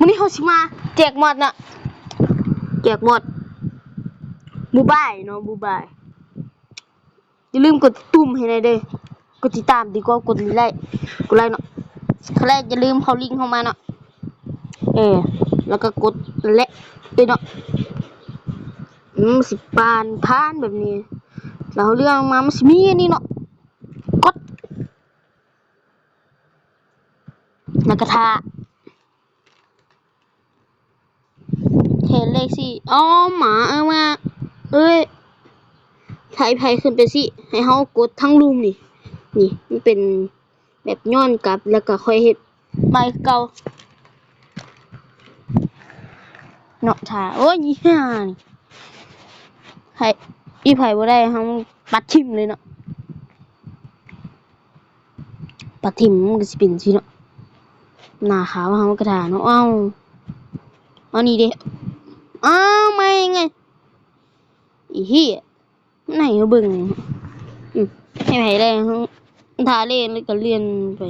ນີ້ເຮົາຊິມາແຈກມອດເນາະ ແຈກມອດ ບາຍບາຍເນາະ ບາຍບາຍ. ຢ່າລືມກົດຕຸ່ມໃຫ້ແດ່ເດີ ກົດຕິດຕາມດີກວ່າກົດໄລ ກົດໄລເນາະ. ຂັ້ນແລກຢ່າລືມເຂົ້າລິ້ງເຮົາມາເນາະ ເອີ ແລ້ວກໍກົດແລະເອີເນາະ ອືມ ມັນຊິປານຜ່ານແບບນີ້ ແລ້ວເລື່ອນລົງມາ ມັນຊິມີອັນນີ້ເນາະ ກົດ ແລ້ວກໍຖ້າ ເຫັນເລກສີ່ ອໍ ໝາ ເອີ ມາ ເອີຍ ຖ້າໃຜຂຶ້ນໄປຊິ ໃຫ້ເຮົາກົດທາງລຸ່ມນີ້ ນີ້ ມັນເປັນແບບຍ້ອນກັບ ແລ້ວກໍຄ່ອຍເຮັດໃໝ່ຄືເກົ່າເນາະ. ຖ້າ ໂອ້ຍ ອີຫ່ານີ້ ໃຫ້ ອີໃຜບໍ່ໄດ້ ເຮົາປັດຖິ້ມເລີຍເນາະ. ປະຖິ້ມມັນກໍຊິເປັນຊີ້ເນາະ ໜ້າຂາວເຮົາກໍຖ້າເນາະ. ເອົ້າ ເອົານີ້ເດ້ ອ້າວ ມາຍັງໄງ ອີເຫ້ຍ ໃຫ້ເຮົາເບິ່ງ ອືມ ໃຫ້ໃຜໄດ້ ຖ້າເລ່ນແລ້ວກໍເລື່ອນໄປ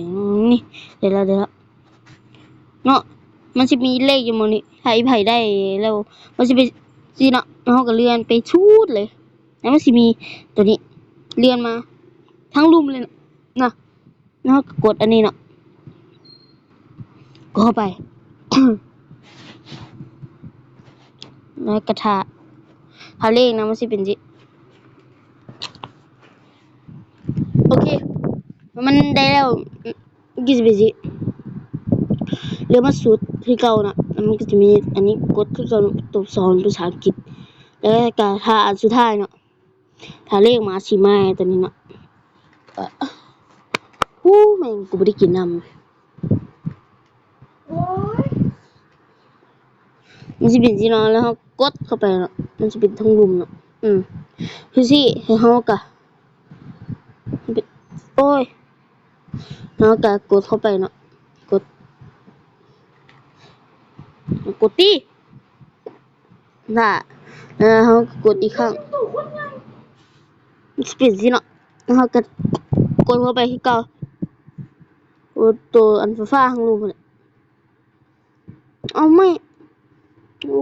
ນີ້ ໄດ້ແລ້ວ ໄດ້ແລ້ວເນາະ. ມັນຊິມີເລກຢູ່ໝ່ອງນີ້ ຖ້າໃຜໄດ້ແລ້ວ ມັນຊິເປັນຊີ້ເນາະ ເຮົາກໍເລື່ອນໄປສຸດເລີຍ. ແລ້ວມັນຊິມີໂຕນີ້ເລື່ອນມາທາງລຸ່ມເລີຍເນາະ ເນາະ ເຮົາກໍກົດອັນນີ້ເນາະ ກົດເຂົ້າໄປ ແລ້ວກໍຖ້າ ຖ້າເລກນະ ມັນຊິເປັນຊີ້ ໂອເຄ ມັນໄດ້ແລ້ວ. ມັນກໍຊິເປັນຊີ້ ເລື່ອນມາສຸດຄືເກົ່ານະ ແລ້ວມັນກໍຈະມີອັນນີ້ ກົດຄືເກົ່ານະ ຕົວສອນພາສາອັງກິດ ແລ້ວກໍຖ້າອັນສຸດທ້າຍເນາະ ຖ້າເລກມາຊິມາຕົວນີ້ເນາະ. ໂອ້ ແມ່ງ ກູບໍ່ໄດ້ກິນນ້ຳ ໂອ້ຍ ມັນຊິເປັນຊີ້ເນາະ ແລ້ວເຮົາກົດເຂົ້າໄປເນາະ ມັນຊິເປັນທາງລຸ່ມເນາະ ອືມ ຄືຊີ້ ໃຫ້ເຮົາກະ ໂອ້ຍ ເຮົາກະກົດເຂົ້າໄປເນາະ ກົດ ກົດຕິ ລະ ແລ້ວເຮົາກໍກົດອີກຄັ້ງ ມັນຊິເປັນຊີ້ເນາະ ເຮົາກໍກົດເຂົ້າໄປຄືເກົ່າ ກົດໂຕອັນຟ້າໆ ທາງລຸ່ມຫັ້ນແຫຼະ. ເອົາໃໝ່ ໂອ້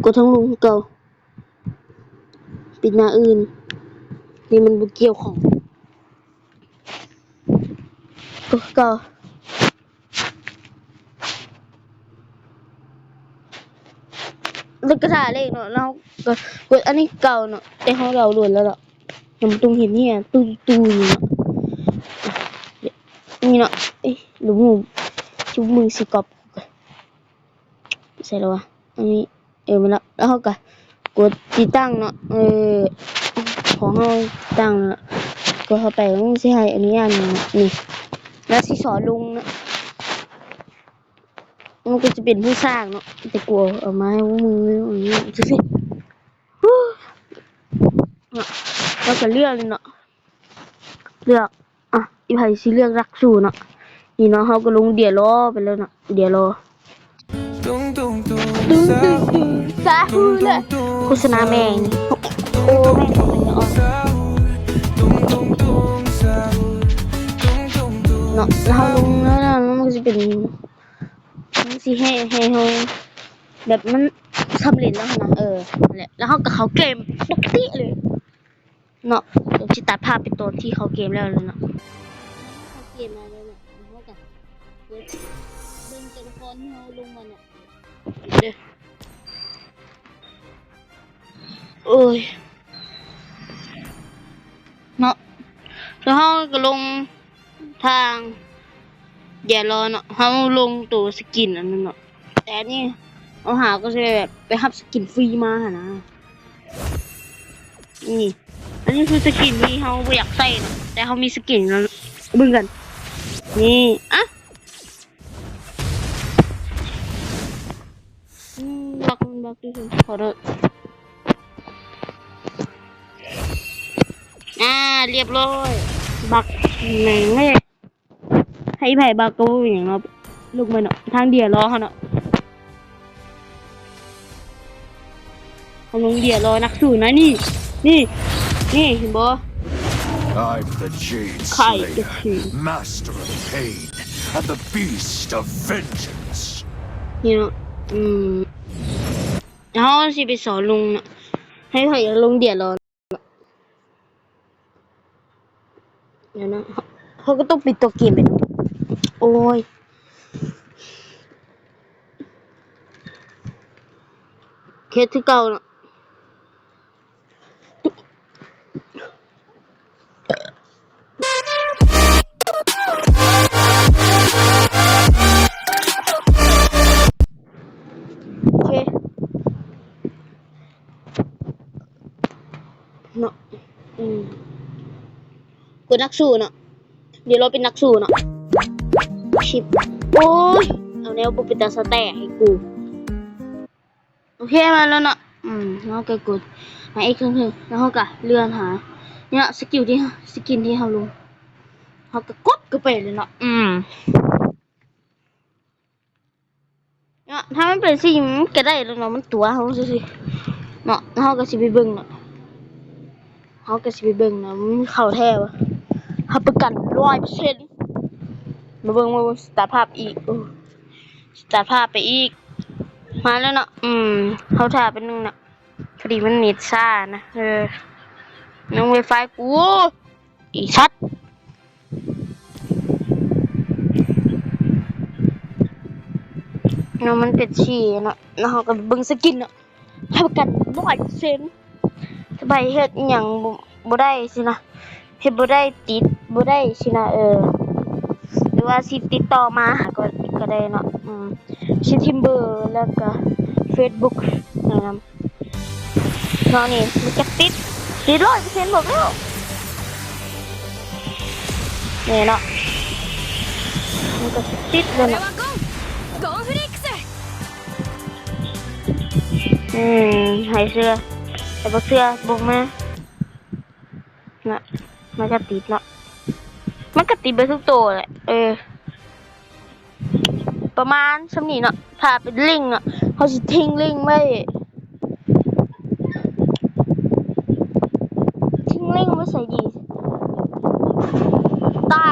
ກົດທາງລຸ່ມຄືເກົ່າ ປິດໜ້າອື່ນ ນີ້ມັນບໍ່ກ່ຽວຂ້ອງ ກໍຄືເກົ່າ ແລ້ວກໍຖ້າເລກເນາະ ແລ້ວກໍກົດອັນນີ້ເກົ່າເນາະ ແຕ່ເຮົາເດົາໂດນແລ້ວເນາະ ຍັງບໍ່ຕ້ອງເຮັດເນຍ ຕູ້ໆ ນີ້ເນາະ ນີ້ເນາະ ເອີຍ ລູກໝູ ຈຸບມືຊິກອບ ໃສ່ແລ້ວວະ ອັນນີ້ ເອີ ແມ່ນແລ້ວ ແລ້ວເຮົາກໍກົດຕິດຕັ້ງເນາະ ເອີ ຂອງເຮົາຕິດຕັ້ງແລ້ວ ກົດເຂົ້າໄປ ມັນຊິໃຫ້ອະນຸຍາດນີ້ ແລ້ວຊິສອນລົງເນາະ ມັນກໍຈະເປັນຜູ້ສ້າງເນາະ ແຕ່ກູເອົາມາໃຫ້ພວກມຶງເລີຍ ຈັ່ງຊີ້ ເນາະ ເຮົາກໍເລືອກເລີຍເນາະ ເລືອກ ອ່ະ ອີ່ໃຜຊິເລືອກນັກສູ້ເນາະ ນີ້ເນາະ ເຮົາກໍລົງເດຍລໍໄປແລ້ວເນາະ ເດຍລໍ ຕຸ້ງຕຸ້ງຕຸ້ງ ສາຫູເລີຍ ໂຄສະນາແມ່ງ ໂອ້ ແມ່ງເປັນອອກເນາະ ແລ້ວເຮົາລົງແລ້ວນະ ມັນກໍຊິເປັນ ມັນຊິໃຫ້ ໃຫ້ເຮົາ ແບບມັນສຳເລັດແລ້ວຫັ້ນນະ ເອີ ນັ້ນແຫຼະ ແລ້ວເຮົາກໍເຂົ້າເກມປົກຕິເລີຍ ເນາະ ດຽວຊິຕັດພາບໄປຕອນທີ່ເຂົ້າເກມແລ້ວເນາະ ເຂົ້າເກມມາແລ້ວເນາະ ເຮົາກໍເບິ່ງ ເບິ່ງຕົວລະຄອນທີ່ເຮົາລົງມາເນາະ ເດີ ໂອ້ຍ ເນາະ ແລ້ວເຮົາກໍລົງ ທາງ ດຽວລໍເນາະ ເຮົາລົງໂຕສະກິນອັນນັ້ນເນາະ ແຕ່ອັນນີ້ເຮົາຫາກໍຊິແບບໄປຮັບສະກິນຟຣີມາຫັ້ນນະ ນີ້ ອັນນີ້ຄືສະກິນທີ່ເຮົາບໍ່ຢາກໃຊ້ເນາະ ແຕ່ເຮົາມີສະກິນແລ້ວ ເບິ່ງກັນ ນີ້ ອະ ອືມ ບັກ ບັກ ຂໍໂທດ ອ່າ ລຽບຮ້ອຍ ບັກ ແມ່ງເອີຍ ໃຫ້ໃຜບັກກໍບໍ່ເປັນຫຍັງເນາະ ລຸກມາເນາະ ທາງດຽວລໍເຮົາເນາະ ເຮົາລົງເດຍລໍນັກສູ້ນະ ນີ້ ນີ້ ນີ້ ເຫັນບໍ່? I'm the Jade Slayer, master of pain. The beast of vengeance. ນີ້ເນາະ ອືມ ເຮົາຊິໄປສອນລຸງເນາະ ໃຫ້ໃຜອາລົມເດືອດຮ້ອນ. ດຽວນະ ເຮົາ ເຮົາກໍຕ້ອງປິດຕົວເກມໄປເນາະ. ໂອ້ຍ ເຮັດຄືເກົ່າເນາະ. ໂອເຄ ເນາະ ອືມ ກວນນັກສູ້ເນາະ ດຽວເຮົາເປັນນັກສູ້ເນາະ ຊິບ ໂອ້ຍ ເອົາແນວບໍ່ເປັນຕາສະແຕກໃຫ້ກູ ໂອເຄ ມາແລ້ວເນາະ ອືມ ເຮົາກໍກົດຫາອີກເຄິ່ງໆ ແລ້ວເຮົາກໍເລື່ອນຫາ ນີ້ເນາະ ສະກິນທີ່ ສະກິນທີ່ເຮົາລົງ ເຮົາກໍກົດເຂົ້າໄປເລີຍເນາະ ອືມ. ເນາະ ຖ້າມັນເປັນສີ ມັນກໍໄດ້ແລ້ວເນາະ ມັນຕົວະເຮົາຊື່ໆເນາະ. ເຮົາກໍຊິໄປເບິ່ງເນາະ ເຮົາກໍຊິໄປເບິ່ງເນາະ ມັນເຂົ້າແທ້ບໍ່ ຮັບປະກັນຮ້ອຍເປີເຊັນ. ມາເບິ່ງ ມາເບິ່ງ ສະຕາດພາບອີກ ໂອ້ ສະຕາດພາບໄປອີກ ມາແລ້ວເນາະ. ອືມ ເຮົາຖ້າແປັບໜຶ່ງເນາະ ພໍດີມັນເນັດຊ້ານະ ເອີ ນ້ອງໄວຟາຍກູ ອີສັດ ເນາະ ມັນເປັນສີເນາະ ແລ້ວເຮົາກໍເບິ່ງສະກິນເນາະ ຮັບປະກັນຮ້ອຍເປີເຊັນ. ສະບາຍເຮັດອີ່ຫຍັງບໍ່ ບໍ່ໄດ້ຊີ້ນະ ເຮັດບໍ່ໄດ້ ຕິດບໍ່ໄດ້ຊີ້ນະ ເອີ ຫຼືວ່າຊິຕິດຕໍ່ມາຫາກໍ ກໍໄດ້ເນາະ. ອືມ ຊິຖິ້ມເບີ ແລ້ວກໍເຟສບຸກໃຫ້ນຳ. ເນາະ ນີ້ມັນຈະຕິດ ຕິດຮ້ອຍເປີເຊັນບອກແລ້ວ ນີ້ເນາະ ມັນກໍຕິດເລີຍເນາະ. ອືມ ໃຫ້ເຊື່ອ ໃຫ້ບໍ່ເຊື່ອເບິ່ງມານະ ມັນກໍຕິດເນາະ ມັນກໍຕິດເບິດທຸກໂຕແຫຼະ ເອີ. ປະມານຊ່ຳນີ້ເນາະ ຖ້າເປັນລິ້ງເນາະ ເຮົາຊິຖິ້ມລິ້ງໄວ້ ຖິ້ມລິ້ງໄວ້ໃສດີ ໃຕ້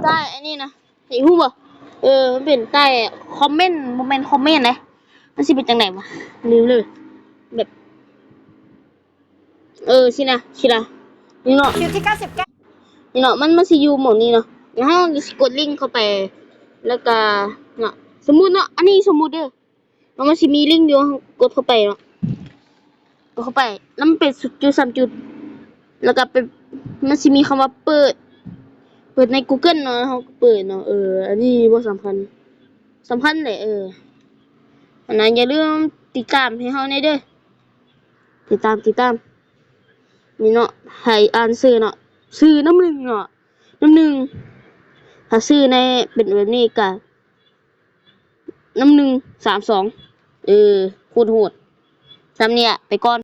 ໃຕ້ອັນນີ້ນະ ເຫັນຮູ້ບໍ່? ເອີ ມັນເປັນໃຕ້ຄອມເມັນ ບໍ່ແມ່ນຄອມເມັນເດ້ ມັນຊິເປັນຈັ່ງໃດວະ ລືມເລີຍ ແບບ ເອີ ຊີ້ນະ ຊີ້ນະ ນີ້ເນາະ ຄິວທີເກົ້າສິບເກົ້າ ນີ້ເນາະ ມັນ ມັນຊິຢູ່ໝ່ອງນີ້ເນາະ ແລ້ວເຮົາກໍຊິກົດລິ້ງເຂົ້າໄປ ແລ້ວກໍເນາະ ສົມມຸດເນາະ ອັນນີ້ສົມມຸດເດີ ແລ້ວມັນຊິມີລິ້ງຢູ່ ເຮົາກົດເຂົ້າໄປເນາະ ກົດເຂົ້າໄປ ແລ້ວມັນເປັນຈຸດສາມຈຸດ ແລ້ວກໍເປັນ ມັນຊິມີຄຳວ່າເປີດ ເປີດໃນກູເກີນເນາະ ເຮົາກໍເປີດເນາະ ເອີ ອັນນີ້ບໍ່ສຳຄັນ ສຳຄັນແຫຼະ ເອີ ອັນນັ້ນຢ່າລືມຕິດຕາມໃຫ້ເຮົາແດ່ເດີ. ຕິດຕາມ ຕິດຕາມ ນີ້ເນາະ ໃຫ້ອ່ານຊື່ເນາະ ຊື່ນ້ຳໜຶ່ງເນາະ ນ້ຳໜຶ່ງ ຖ້າຊື່ໃນເປັນແບບນີ້ກະ ນ້ຳໜຶ່ງ ສາມສອງ ເອີ ໂຄດໂຫດ ສ່ຳນີ້ແຫຼະ ໄປກ່ອນ.